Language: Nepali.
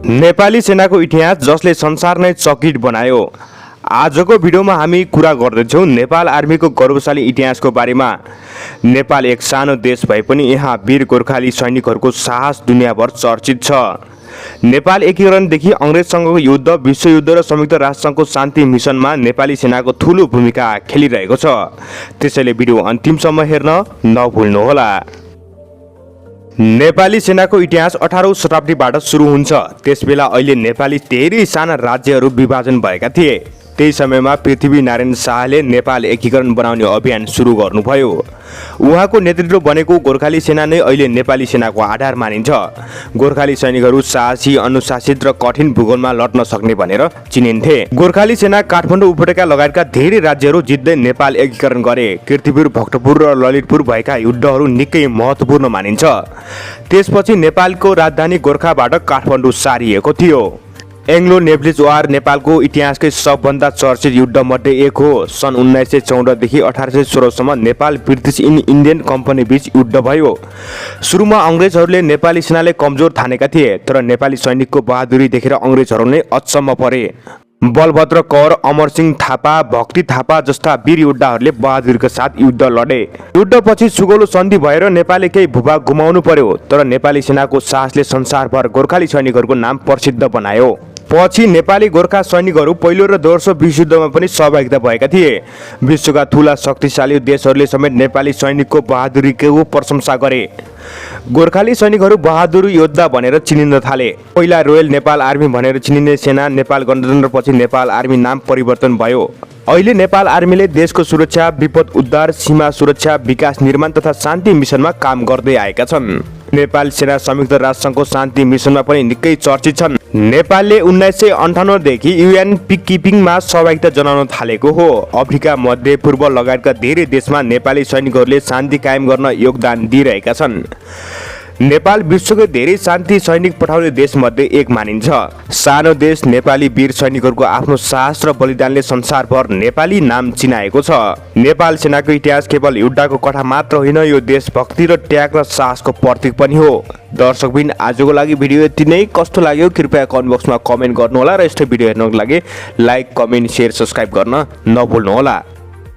नेपाली सेनाको इतिहास जसले संसार नै चकित बनायो। आजको भिडियोमा हामी कुरा गर्दैछौँ नेपाल आर्मीको गौरवशाली इतिहासको बारेमा। नेपाल एक सानो देश भए पनि यहाँ वीर गोर्खाली सैनिकहरूको साहस दुनियाँभर चर्चित छ। नेपाल एकीकरणदेखि अङ्ग्रेजसँगको युद्ध, विश्वयुद्ध र संयुक्त राष्ट्रसङ्घको शान्ति मिसनमा नेपाली सेनाको ठूलो भूमिका खेलिरहेको छ। त्यसैले भिडियो अन्तिमसम्म हेर्न नभुल्नुहोला। नेपाली सेनाको इतिहास 18औं शताब्दीबाट सुरु हुन्छ। त्यसबेला अहिले नेपाली धेरै साना राज्यहरू विभाजन भएका थिए। त्यही समयमा पृथ्वीनारायण शाहले नेपाल एकीकरण बनाउने अभियान सुरु गर्नुभयो। उहाँको नेतृत्व बनेको गोर्खाली सेना नै अहिले नेपाली सेनाको आधार मानिन्छ। गोर्खाली सैनिकहरू साहसी, अनुशासित र कठिन भूगोलमा लड्न सक्ने भनेर चिनिन्थे। गोर्खाली सेना काठमाडौँ उपत्यका लगायतका धेरै राज्यहरू जित्दै नेपाल एकीकरण गरे। कीर्तिपुर, भक्तपुर र ललितपुर भएका युद्धहरू निकै महत्त्वपूर्ण मानिन्छ। त्यसपछि नेपालको राजधानी गोरखाबाट काठमाडौँ सारिएको थियो। एङ्ग्लो नेभलिज वार नेपालको इतिहासकै सबभन्दा चर्चित युद्धमध्ये एक हो। सन् 1914 देखि 1816 सम्म नेपाल ब्रिटिस इन्डियन कम्पनी बीच युद्ध भयो। सुरुमा अङ्ग्रेजहरूले नेपाली सेनालाई कमजोर ठानेका थिए, तर नेपाली सैनिकको बहादुरी देखेर अङ्ग्रेजहरू नै अचम्म परे। बलभद्र कौर, अमरसिंह थापा, भक्ति थापा जस्ता वीर योद्धाहरूले बहादुरीका साथ युद्ध लडे। युद्धपछि सुगौलो सन्धि भएर नेपालले केही भूभाग गुमाउनु पर्यो, तर नेपाली सेनाको साहसले संसारभर गोर्खाली सैनिकहरूको नाम प्रसिद्ध बनायो। पछि नेपाली गोर्खा सैनिकहरू पहिलो र दोस्रो विश्वयुद्धमा पनि सहभागिता भएका थिए। विश्वका ठूला शक्तिशाली देशहरूले समेत नेपाली सैनिकको बहादुरीको प्रशंसा गरे। गोर्खाली सैनिकहरू बहादुर योद्धा भनेर चिनिन थाले। पहिला रोयल नेपाल आर्मी भनेर चिनिने सेना नेपाल गणतन्त्रपछि नेपाल आर्मी नाम परिवर्तन भयो। अहिले नेपाल आर्मीले देशको सुरक्षा, विपद उद्धार, सीमा सुरक्षा, विकास निर्माण तथा शान्ति मिसनमा काम गर्दै आएका छन्। नेपाल सेना संयुक्त राष्ट्रसङ्घको शान्ति मिसनमा पनि निकै चर्चित छन्। नेपालले 1958 देखि UN पीसकीपिङमा सहभागिता जनाउन थालेको हो। अफ्रिका, मध्य पूर्व लगायतका धेरै देशमा नेपाली सैनिकहरूले शान्ति कायम गर्न योगदान दिइरहेका छन्। नेपाल विश्वकै धेरै शान्ति सैनिक पठाउने देशमध्ये एक मानिन्छ। सानो देश नेपाली वीर सैनिकहरूको आफ्नो साहस र बलिदानले संसारभर नेपाली नाम चिनाएको छ। नेपाल सेनाको इतिहास केवल युद्धको कथा मात्र होइन, यो देशभक्ति र त्याग र साहसको प्रतीक पनि हो। दर्शकबिन, आजको लागि भिडियो यति नै। कस्तो लाग्यो कृपया कमेन्ट बक्समा कमेन्ट गर्नुहोला र यस्तो भिडियो हेर्नको लागि लाइक, कमेन्ट, सेयर, सब्सक्राइब गर्न नभुल्नुहोला।